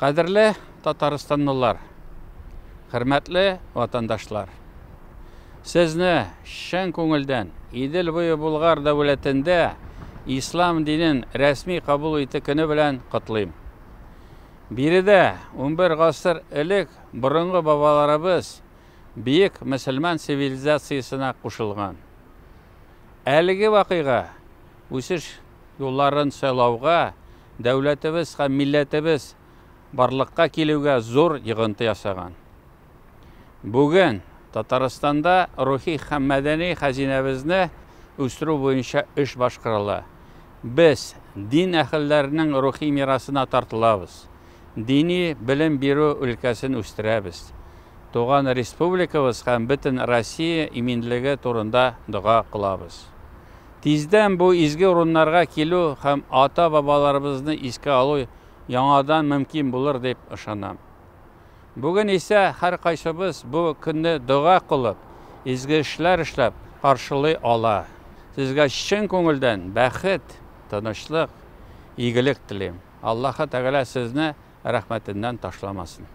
Кадерле татарстанлылар, хөрмәтле ватандашлар! Сезне чын күңелдән Идел буе Болгар дәүләтендә ислам динен рәсми кабул итү көне белән котлыйм. Биредә 11 гасыр элек борынгы бабаларыбыз бөек мөселман цивилизациясенә кушылган. Әлеге вакыйга үсеш юлларын сайлауга, дәүләтебез һәм милләтебез барлыкка килүгә зур йогынты ясаган. Бүген Татарстанда рухи һәм мәдәни хәзинәбезне үстерү буенча эш башкарыла. Без дин әһелләренең рухи мирасына тартылабыз. Дини белем бирү өлкәсен үстерәбез. Туган республикабыз һәм бөтен Россия иминлеге турында дога кылабыз. Тиздән бу изге урыннарга килү һәм ата-бабаларыбызны искә алу яңадан мөмкин булыр дип ышанам. Бүген исә һәркайсыбыз бу көнне дога кылып, изге эшләр эшләп каршылый ала. Сезгә чын күңелдән бәхет, тынычлык, игелек телим. Аллаһы Тәгалә сезне рәхмәтеннән ташламасын.